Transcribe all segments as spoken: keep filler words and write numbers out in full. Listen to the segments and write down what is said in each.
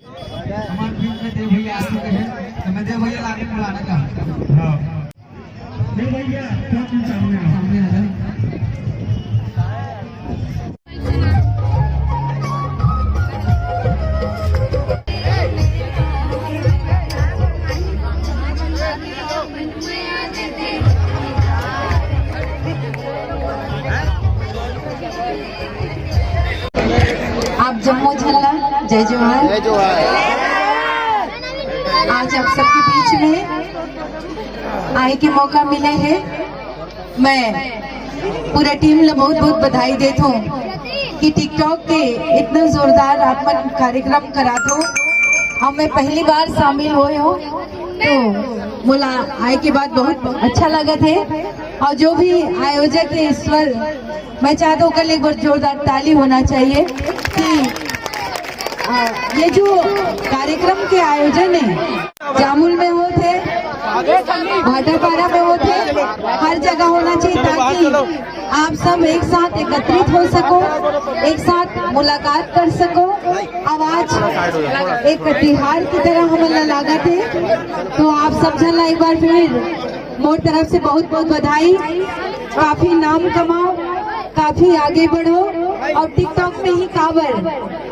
हमारे फिल्म में देव भैया आ चुके हैं, तो मैं देव भैया लाके बुलाना चाहता हूँ। हाँ। देव भैया, सब कुछ सामने आओ। सामने आ जाओ। आप जम्मो झन ला जय जोहार। जय जोहार। आज आप सबके बीच में आए के मौका मिले है। मैं पूरा टीम ला बहुत बहुत बधाई देत हूँ कि TikTok के इतना जोरदार आप मन कार्यक्रम करात हो। और मैं पहली बार शामिल होए हूँ, तो मोला आए के बाद बहुत अच्छा लगत है। और जो भी आयोजक है ईश्वर, मैं चाहता हूँ कल एक बार जोरदार ताली होना चाहिए कि, आ, ये जो कार्यक्रम के आयोजन है, जामुल में होत हे, भाटापारा में होत हे, हर जगह होना चाहिए, ताकि आप सब एक साथ एकत्रित हो सको, एक साथ मुलाकात कर सको। अब आज एक तिहार की तरह हमन ला लागत हे, तो आप सब झन ला एक बार फिर मोर तरफ से बहुत बहुत बधाई। काफी नाम कमाओ, काफी आगे बढ़ो। और TikTok में ही काबर,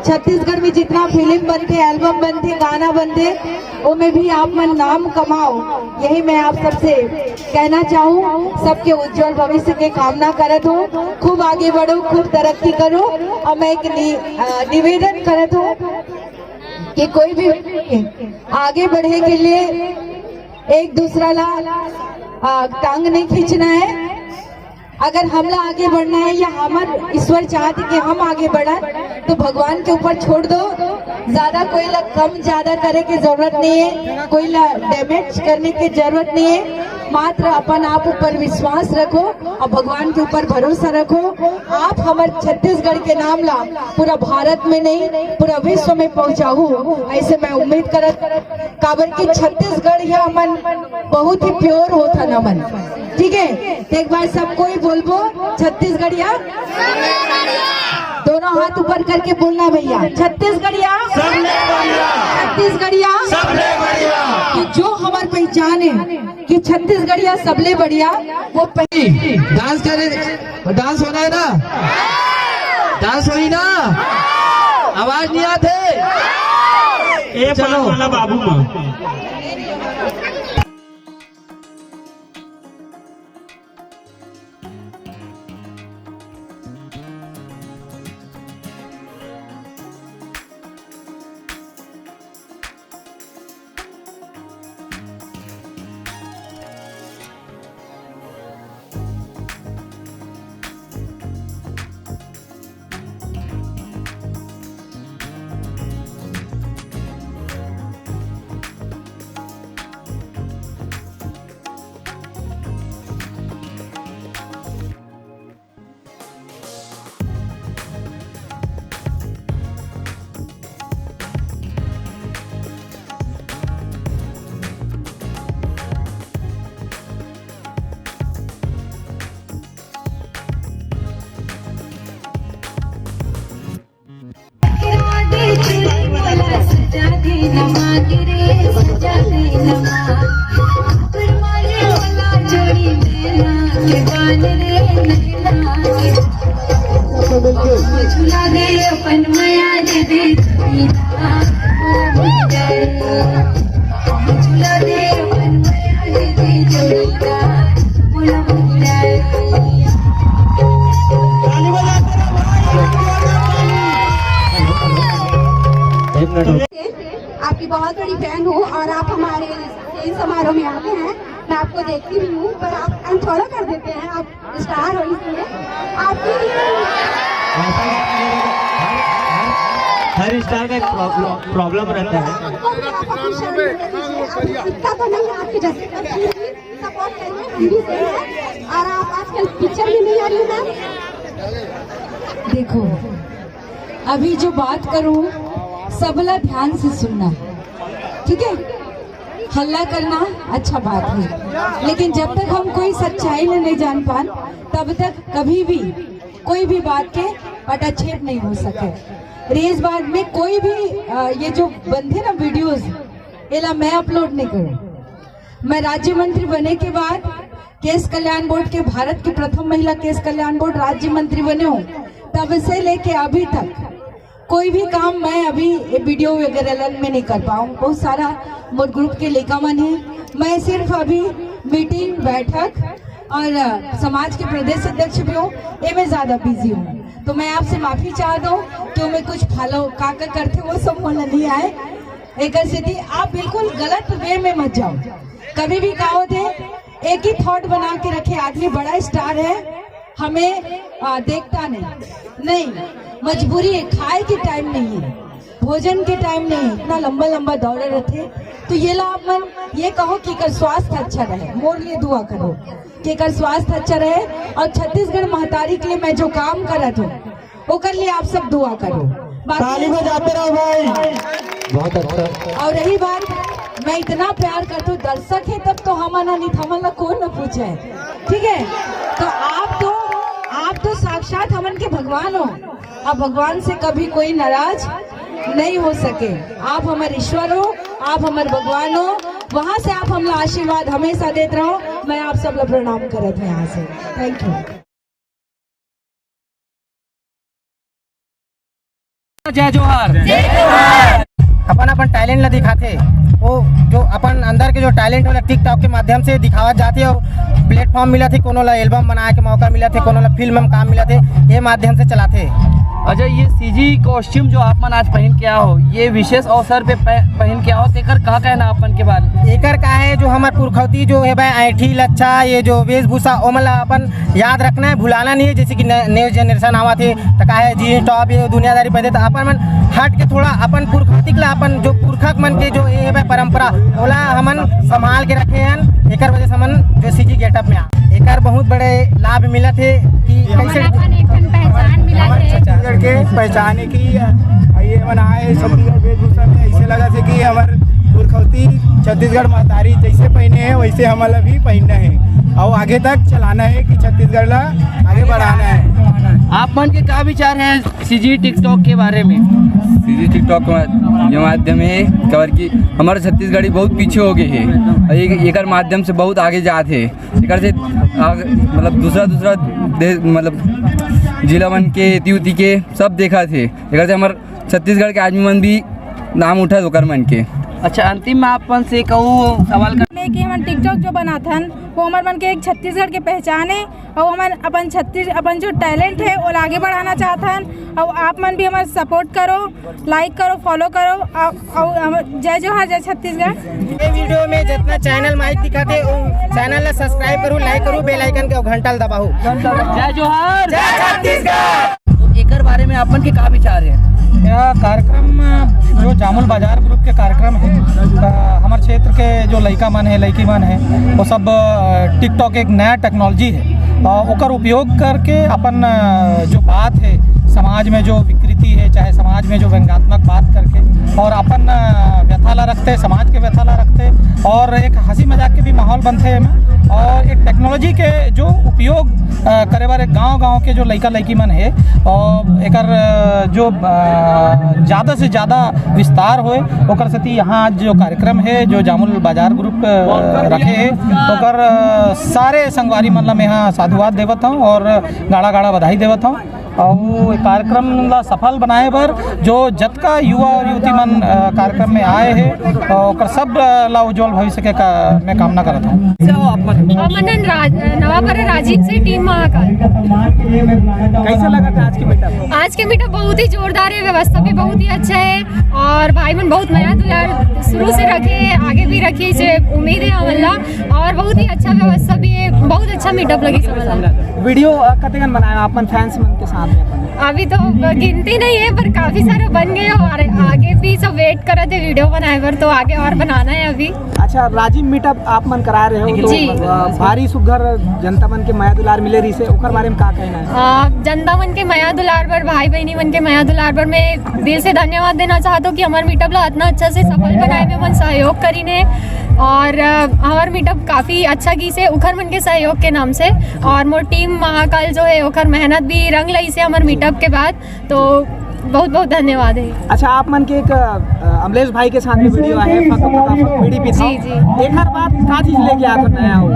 छत्तीसगढ़ में जितना फिल्म बनथे, एल्बम बनथे, गाना बनथे, ओमे भी आप मन नाम कमाओ, यही मैं आप सबसे कहना चाहूँ। सबके उज्जवल भविष्य के कामना करत हूँ। खूब आगे बढ़ो, खूब तरक्की करो। और मैं एक नि-, अ, निवेदन करत हूँ कि कोई भी आगे बढ़े के लिए एक दूसरा ला, अ, टांग नहीं खींचना है। अगर हमला आगे बढ़ना है या हमर ईश्वर चाहत हे कि हम आगे बढ़न, तो भगवान के ऊपर छोड़ दो। ज्यादा कोई ला कम ज्यादा करे के जरूरत नहीं है, कोई ला डैमेज करने के जरूरत नहीं है। मात्र अपन आप ऊपर विश्वास रखो और भगवान के ऊपर भरोसा रखो। आप हमर छत्तीसगढ़ के नाम ला पूरा भारत में नहीं, पूरा विश्व में पहुंचाहू, ऐसे मैं उम्मीद करत। काबर कि छत्तीसगढ़ या मन बहुत ही प्योर होत हन हमन, ठीक है? तो एक बार सब कोई बोलबो, छत्तीसगढ़िया। दोनों हाथ ऊपर करके बोलना भैया, छत्तीसगढ़िया। सबले बढ़िया। छत्तीसगढ़िया। सबले बढ़िया। कि जो हमर पहचान है कि छत्तीसगढ़िया सबले बढ़िया, वो पह- डांस करे, डांस होना है ना? डांस होई ना? आवाज नहीं आते? ए चलो। पान वाला बाबू माँ। आपकी बहुत बड़ी फैन हूँ और आप हमारे इस समारोह में आते हैं, मैं आपको देखती भी हूँ, पर आप फॉलो कर देते हैं, आप स्टार हो इसलिए आपकी हर स्टार का एक प्रॉब्लम रहता है। इतना तो नहीं आपके जैसे सपोर्ट करिए, हम भी सेम है। और आप आजकल पिक्चर में नहीं आ रही हैं। देखो, अभी जो बात करूं, सबला ध्यान से सुनना, ठीक है? हल्ला करना अच्छा बात है, लेकिन जब तक हम कोई सच्चाई में नहीं जान पान, तब तक कभी भी कोई भी बात के पटाक्षेप नहीं हो सके। रेज बाद में कोई भी अ, ये जो बनथे ना वीडियोज, एला मैं अपलोड नहीं करूँ। मैं राज्य मंत्री बने के बाद केश कल्याण बोर्ड के, भारत की प्रथम महिला केश कल्याण बोर्ड राज्य मंत्री बने हूँ, तब से लेके अभी तक कोई भी काम मैं अभी ये वीडियो वगैरह में नहीं कर पाऊँ। बहुत सारा मोर ग्रुप के लेखा मन है, मैं सिर्फ अभी मीटिंग, बैठक और अ, समाज के प्रदेश अध्यक्ष भी हूँ, ये मैं ज्यादा बिजी हूँ। तो मैं आपसे माफी चाहता हूँ कि मैं कुछ फॉलो का का करते, वो सब मोला नहीं आए। एक सेती आप बिल्कुल गलत वे में मत जाओ। कभी भी का होथे, एक ही थॉट बना के रखे आदमी, बड़ा स्टार है, हमें आ, देखता नहीं। नहीं, मजबूरी है, खाए के टाइम नहीं है, भोजन के टाइम नहीं है, इतना लंबा लंबा दौरा रहते। तो ये ला आप मन ये कहो कि एकर स्वास्थ्य अच्छा रहे, मोर लिए दुआ करो कि एकर स्वास्थ्य अच्छा रहे। और छत्तीसगढ़ महतारी के लिए मैं जो काम करत हूँ, ओकर लिए आप सब दुआ करो। बाकी ताली बजाते रहो भाई। बहुत अच्छा। और रही बात, मैं इतना प्यार करता हूँ, दर्शक है तब तो हम आना नहीं था, हमन ला कौन न पूछे, ठीक है? तो आप तो, आप तो साक्षात हमन के भगवान हो। अब भगवान से कभी कोई नाराज नहीं हो सके। आप हमर ईश्वर हो, आप हमर भगवान हो, वहां से आप हमला आशीर्वाद हमेशा देत रहो। मैं आप सब ला प्रणाम करत हूँ यहाँ से। Thank you. जय जोहार। अपन अपन टैलेंट ला दिखाथे, वो जो अपन अंदर के जो टैलेंट होला टिकटॉक के माध्यम से दिखावत जाथे, और प्लेटफॉर्म मिलत हे, कोनो ला एल्बम बनाए के मौका मिलत हे, कोनो ला फिल्म में काम मिलत हे, ये माध्यम से चलाथे। अच्छा, ये सीजी कॉस्ट्यूम जो आप मन आज पहन के आओ, ये विशेष अवसर पे पह-, पहन के आओ, तेकर का कहना अपन के बारे में? एकर का है, जो हमर पुरखौती जो है भाई, ऐंठी लच्छा, ये जो वेशभूषा, ओमन ला अपन याद रखना है, भुलाना नहीं है। जैसे कि ने-, न्यू जनरेशन आवत हे, त का है, जींस टॉप, ये दुनियादारी पहनथे, त अपन मन हट के थोड़ा अपन पुरखौती ला, अपन जो पुरखक मन के जो ये है भाई परंपरा, ओला हमन संभाल के रखे हन। एकर वजह से हमन जो सीजी गेटअप में आ, एकर बहुत बड़े लाभ मिलत हे कि कैसे अपन एक ठन पहचान मिलत हे। छत्तीसगढ़ के पहचाने की ये मन आए छत्तीसगढ़ वेशभूषा में, ऐसे लगा थे कि हमर पुरखौती छत्तीसगढ़ महतारी जैसे पहने हैं, वैसे हमन ला भी पहनना है और आगे तक चलाना है कि छत्तीसगढ़ ला आगे बढ़ाना है। आप मन के का विचार है सीजी टिकटॉक के बारे में? सीजी टिकटॉक के मा-, ये माध्यम है, काबर कि हमारे छत्तीसगढ़ी बहुत पीछे हो गए है और ये, एकर माध्यम से बहुत आगे जात है। एकर से आग-, मतलब दूसरा दूसरा देश, मतलब जिला मन के, एती उती के सब देखा थे। एकर से हमर छत्तीसगढ़ के आदमी मन भी नाम उठा ओकर मन के। अच्छा, अंतिम में आप मन से कहूँ सवाल कर में कि हमन टिकटॉक जो बनाथन, वो हमर मन के एक छत्तीसगढ़ के पहचान है और हमन अपन छत्तीस, अपन जो टैलेंट है, वो आगे बढ़ाना चाहथन। और आप मन भी हमर सपोर्ट करो, लाइक करो, फॉलो करो। और, और हमर जय जोहार, जय छत्तीसगढ़। ये वीडियो में जितना चैनल माइक दिखाते, वो चैनल ला सब्सक्राइब करू, लाइक करू, बेल आइकन के घंटा ला दबाओ। जय जोहार, जय छत्तीसगढ़। तो एकर बारे में आप मन के का विचार है? यह कार्यक्रम जो जामुल बाजार ग्रुप के कार्यक्रम है, अ, हमारे क्षेत्र के जो लड़का मन है, लड़की मन है, वो सब, अ, टिकटॉक एक नया टेक्नोलॉजी है, अ, ओकर उपयोग करके अपन, अ, जो बात है, समाज में जो विकृति है, चाहे समाज में जो व्यंग्यात्मक बात करके और अपन, अ, व्यथा ला रखते, समाज के व्यथा ला रखते और एक हंसी मजाक के भी माहौल बनते हैं। और एक टेक्नोलॉजी के जो उपयोग अ, करे बर एक गांव-गांव के जो लइका-लइकी मन हे, अ, एकर, अ, जो, अ, ज्यादा से ज्यादा विस्तार होए, ओकर सेती यहाँ आज जो कार्यक्रम हे, जो जामुल बाजार ग्रुप, अ, रखे हे, ओकर, अ, सारे संगवारी मन ला मैं यहाँ साधुवाद देवत हूँ और गाड़ा-गाड़ा बधाई देवत हूँ। अउ ए कार्यक्रम ला सफल बनाए बर जो जतका युवा और युवती मन, अ, कार्यक्रम में आए हे, अ, ओकर सब ला उज्जवल भविष्य के का, मैं कामना करत हूँ। हमन राज-, नवापारा राजिम से टीम महाकाल। कैसे लगा था आज की मीटअप? आज के मीटअप बहुत ही जोरदार है, व्यवस्था भी बहुत ही अच्छा है और भाई मन बहुत मया दुलार शुरू से रखे, आगे भी रखे, इसे उम्मीद है हमन ला। और बहुत ही अच्छा व्यवस्था भी है, बहुत अच्छा मीटअप लगी सब। वीडियो, अ, कतेकन बनाया आप मन फैंस मन के साथ में अपन? अभी तो गिनती नहीं है, पर काफी सारे बन गए और आगे भी सब वेट करत हे वीडियो बनाए बर, तो आगे और बनाना है अभी। अच्छा, राजिम मीटअप आप मन करा रहे हो, तो, जी। अ, भारी सुघर जनता मन के मया दुलार मिले रहिसे, ओकर बारे में का कहना है? अ, जनता मन के मया दुलार बर, भाई बहनी मन के मया दुलार बर मैं दिल से धन्यवाद देना चाहत हूँ कि हमर मीटअप ला इतना अच्छा से सफल बनाए में मन सहयोग करीन हे और, अ, हमर मीटअप काफी अच्छा गीस हे उखर मन के सहयोग के नाम से। और मोर टीम महाकाल जो है ओखर मेहनत भी रंग लइस हे हमर मीटअप के बाद। तो बहुत बहुत धन्यवाद है। अच्छा, आप मन के एक, अ, अमलेश भाई के साथ में वीडियो आहे, फक फक फक बीड़ी पीत हव। जी, जी। एकर बाद का चीज लेके आत हो नया हो?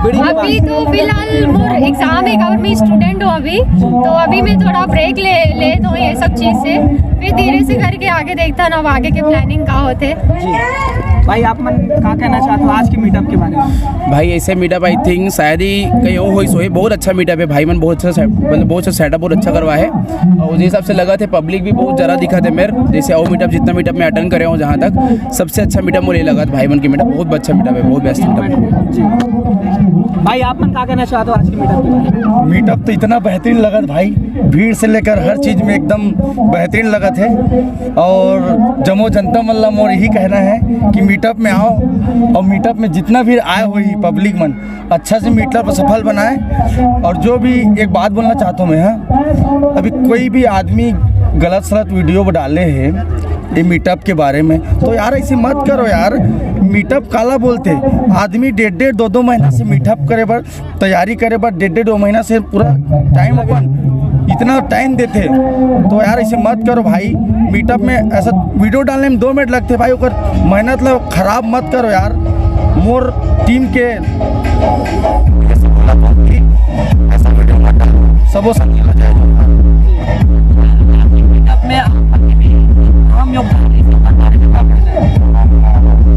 बीड़ी के अभी बाद? तो फिलहाल मोर एग्जाम है, गवर्नमेंट स्टूडेंट हूँ अभी, तो अभी मैं थोड़ा ब्रेक ले ले तो ये सब चीज से, फिर धीरे से करके आगे देखता ना, अब आगे के प्लानिंग का होते। जी। भाई, आप मन का कहना चाहते हो आज के मीटअप के बारे में? भाई, ऐसे मीटअप आई थिंक शायद ही कहीं और होई सोई। बहुत अच्छा मीटअप है भाई मन, बहुत अच्छा से-, मतलब बहुत अच्छा सेटअप, बहुत अच्छा करवा है। और उस हिसाब से लगा थे, पब्लिक भी बहुत ज़्यादा दिखा थे मेरे, जैसे और मीटअप, जितना मीटअप मैं अटेंड करे हूँ जहाँ तक, सबसे अच्छा मीटअप मुझे लगा था भाई मन की मीटअप। बहुत अच्छा मीटअप है, बहुत बेस्ट मीटअप है। जी। भाई, आप मन का कहना चाहते हो आज के मीटअप के बारे में? मीटअप तो इतना बेहतरीन लगा था भाई, भीड़ से लेकर हर चीज में एकदम बेहतरीन लगा थे। और जम्मो जनता मन ला मोर यही कहना है कि मीटअप में आओ, और मीटअप में जितना भी आए हुई पब्लिक मन, अच्छा से मीटअप सफल बनाए। और जो भी एक बात बोलना चाहता हूँ मैं, हाँ, अभी कोई भी आदमी गलत सलत वीडियो डाले है ये मीटअप के बारे में, तो यार, ऐसे मत करो यार। मीटअप काला बोलते, आदमी डेढ़ डेढ़ दो दो महीना से मीटअप करे बर, तैयारी करे बर डेढ़ डेढ़ दो महीना से पूरा टाइम अपन इतना टाइम देते, तो यार, ऐसे मत करो भाई। मीटअप में ऐसा वीडियो डालने में दो मिनट लगते भाई, ओकर मेहनत ला खराब मत करो यार। मोर टीम के ऐसा बोला था कि ऐसा वीडियो मत डालो। सबो संग में हम लोग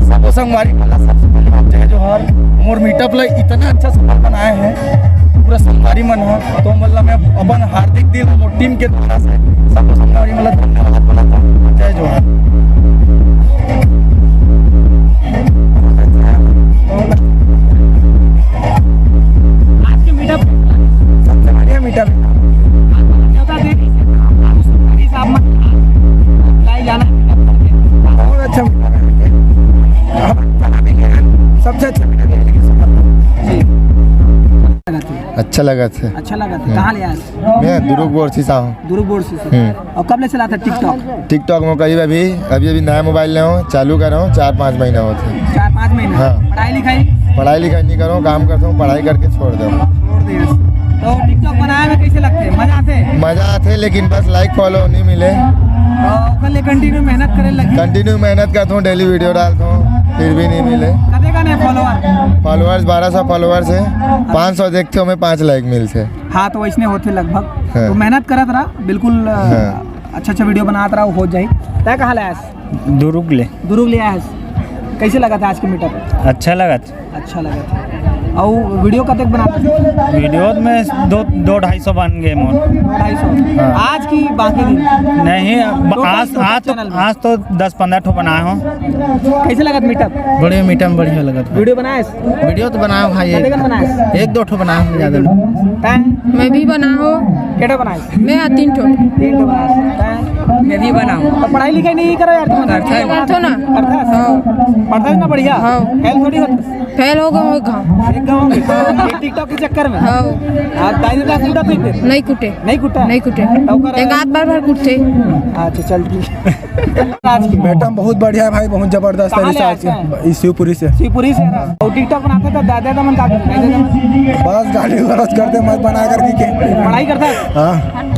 सबो संगवारी वाला सबसे पहले आप जय जोहार। मोर मीटअप ला इतना अच्छा सफल बनाए हैं पूरा संगवारी मन ह, तो मतलब मैं अपन हार्दिक दिल मोर टीम के द्वारा से सबो संगवारी मन ला धन्यवाद बोला था। जय जोहार। आज के मीटअप सबसे बढ़िया मीटअप। न्योता दे दी। आप मन लाई जाना। बहुत अच्छा मीटअप है। सबसे अच्छा मीटअप है। जी। अच्छा लगा था। अच्छा लगा था। हम्म। कहाँ ले आए? मैं दुर्ग बोरसी से हूँ। दुर्ग बोरसी से। हम्म। और कब ले चला था TikTok? TikTok में करीब अभी, अभी, अभी नया मोबाइल ले हूँ, चालू करे हूँ, चार पाँच महीना होत हे। चार पाँच महीना? हाँ। पढ़ाई लिखाई? पढ़ाई लिखाई नहीं करूँ, काम करता हूँ, पढ़ाई करके छोड़ दे हूँ। छोड़ दे। तो TikTok बनाए में कैसे लगते हैं? मजा आते हैं? मजा आते, लेकिन बस like follow नहीं मिले। तो ओकर ले continue मेहनत करे लगी? Continue मेहनत करता हूँ, डेली वीडियो डालता हूँ, फिर भी नहीं मिले। कते का नहीं follower? Followers बारह सौ followers है, पाँच सौ देखते हो, मैं पाँच like मिलते। हाँ, तो वैसने होते लगभग। हाँ। तो मेहनत करत रहा, बिल्कुल, अ, हाँ। अच्छा अच्छा वीडियो बनात रहा, हो जाए। तय कहाँ ले आयस? दुरुग ले। दुरुग ले आयस। कैसे लगा था आज के मीटअप? अच्छा लगा था। अच्छा लगा था। और वीडियो कतेक बना? वीडियो में दो, दो ढाई सौ बन गए मोर। ढाई सौ? हाँ। आज की बाकी दिन? नहीं, अब टोटल, आज, टोटल आज तो, चैनल में? आज तो दस पन्द्रह ठो बनाए हो। कैसे लगा था मीटअप? बढ़िया मीटअप, बढ़िया लगा था। वीडियो बनाए? वीडियो तो बनाए हो, हाँ, ये कतेक बनाए? एक दो ठो बनाए हो, ज़्यादा नहीं। तैं? मैं भी बना हो। केटा बनाए? मैं हाँ, तीन ठो। तीन ठो बनाए। तैं? मैं भी बनाऊँ। तो पढ़ाई लिखाई नहीं करो यार तुम? करता है। करता ना। करता है? हाँ। पढ़ता है ना बढ़िया? हाँ। फेल थोड़ी होता। फेल हो गए, हो गए। एक गाँव में। ये TikTok के चक्कर में? हाँ। आप दाई दादा कुटा थे फिर? नहीं कुटे। नहीं कुटा? नहीं कुटे। तो कर एक आध बार भर कुटते। अच्छा, चल ठीक है। आज की मीटअप बहुत बढ़िया है भाई, बहुत जबरदस्त कहाँ तरीके से ले आज आए हैं? इस शिवपुरी से। शिवपुरी से ना? और TikTok बनाते तो दादा दादा मन का करते? बस गाली गलौज करते, मत बना करके के। पढ़ाई करता है? हाँ।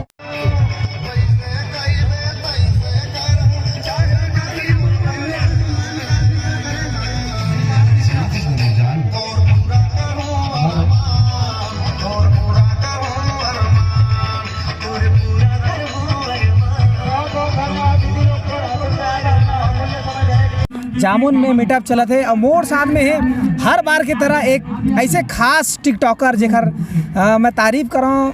जामुन में मीटअप चलत हे और मोर साथ में है हर बार की तरह एक ऐसे खास टिकटॉकर जेकर, अ, मैं तारीफ करौं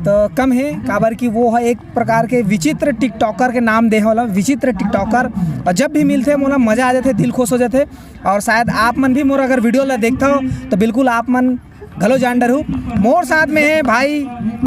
तो कम है, काबर कि वो है एक प्रकार के विचित्र टिकटॉकर के नाम दे होला, विचित्र टिकटॉकर। और जब भी मिलते मोला मजा आ जाते, दिल खुश हो जाते। और शायद आप मन भी मोर अगर वीडियो ला देखता हो तो बिल्कुल आप मन घलो जान डरहू। मोर साथ में है भाई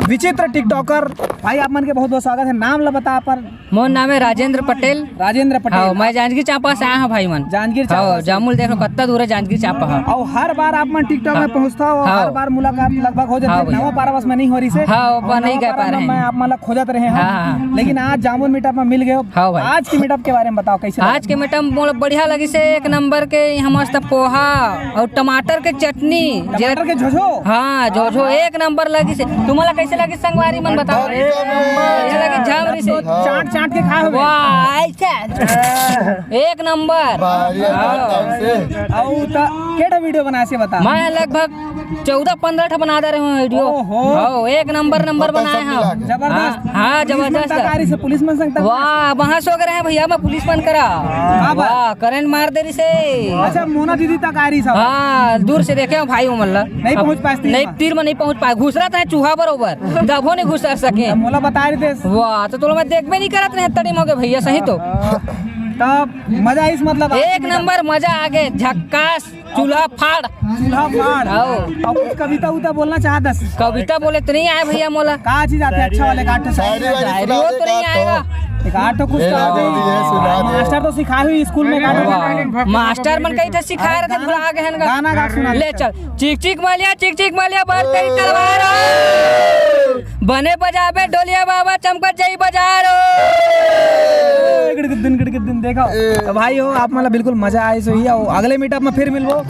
विचित्र टिकटॉकर। भाई आप मन के बहुत बहुत स्वागत है। नाम ला बता पर। मोर नाम है राजेंद्र पटेल। राजेंद्र पटेल। हाँ, मैं जांजगीर चांपा से आया हूँ भाई मन। जांजगीर चांपा हाँ, से। जामुल देख लो कितना दूर है जांजगीर चांपा। हाँ। और हर बार आप मन टिकटॉक में हाँ। पहुँचता हो, हाँ। हर बार मुलाकात लगभग हो जाती हाँ है। भैया। नवा पारा बस में नहीं हो रही से। हाँ, वो और नहीं नवा गए पारा पा रहे में हैं। मैं आप मन ला खोजत रहे हैं। हाँ, हाँ, हाँ। लेकिन आज जामुन मीटअप में मिल गए हो। हाँ भाई। आज की मीटअप के बारे में बताओ, कैसे आज लगा? के मीटअप मोला बढ़िया लगी से, एक नंबर के यहाँ मस्त पोहा और टमाटर के चटनी। टमाटर के झोझो? हाँ, जो जो एक नंबर लगिस हे। तुम्हां ला कैसे लगिस संगवारी मन, बताओ। कैसे लगिस? झांवरी से। चाट चाट के खाए होबे। वाह, ऐसे। एक नंबर। भारी है, हाँ। एकदम से। अउ त केटा वीडियो बनाए से बता। मैं लगभग चौदह पंद्रह ठा बना दे रहे हूँ वीडियो। ओहो। हाँ, एक नंबर नंबर बनाए हैं। जबरदस्त। हाँ, हाँ, जबरदस्त। पुलिस मन तक आ रही से, पुलिस मन संग तक। वाह, वहाँ सो गए हैं भैया, मैं पुलिस मन करा। हाँ, वाह, करंट मार दे रही से। अच्छा, मोना दीदी तक आ रही सब। हाँ, दूर से देखे हो भाई, वो मल्ला। नहीं पहुंच पाए तीर नहीं, में। तीर में नहीं पहुंच पाए, घुसरत है चूहा बरोबर, दबो नहीं घुसर सके। मोला बता रहे थे। वाह, तो तोला मैं देखबे नहीं करत रहे, तड़ी मौके भैया, सही तो। तब मजा आइस, मतलब, एक नंबर मजा आ गए, झक्कास, चूल्हा फाड़। चूल्हा फाड़। आओ। और कुछ कविता उविता बोलना चाहत हस? कविता बोले तो नहीं आए भैया मोला। का चीज आते अच्छा वाले, का आठ ठो शायरी? शायरी वायरी हो तो नहीं आएगा। एक आठ ठो कुछ ए, तो ला दे, ये सुना दे। मास्टर तो सिखाए हुई स्कूल में, का आठ ठो। वाह। मास्टर मन कई ठो सिखाए रहे थे, भुला गए हैं ना। गाना गा सुना दे। ले चल। चिक चिक मालिया, चिक चिक मालिया, बर तेरी तलवार हो। बने बजाबे ढोलिया बाबा, चमकत जाई बाजार हो। गिड़गिड़ दिन, गिड़गिड़ दिन, देखो। तो भाई हो, आप मतलब बिल्कुल मजा आए सो ही। अगले मीटअप में फिर मिलबो।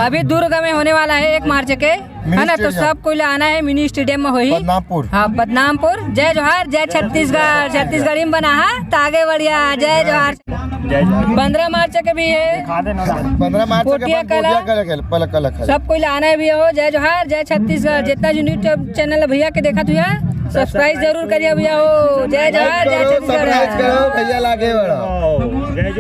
अभी दुर्ग में होने वाला है एक मार्च के, है ना? तो सब कोई ला आना है, मिनी स्टेडियम में होही। बदनामपुर। हाँ, बदनामपुर। जय जोहार, जय छत्तीसगढ़। छत्तीसगढ़ी में बना है तो आगे बढ़िया। जय जोहार। पंद्रह मार्च के भी है। पंद्रह मार्च के कोटिया कला। कोटिया कला, कला, कला, कला। सब कोई ला आना है भैया हो। जय जोहार, जय छत्तीसगढ़। जितना जो यूट्यूब चैनल है भैया के देखत हुआ, सब्सक्राइब जरूर करिए भैया हो। जय जोहार, जय छत्तीसगढ़। सब्सक्राइब करो भैया, लागे बढ़ो। जय जोहार।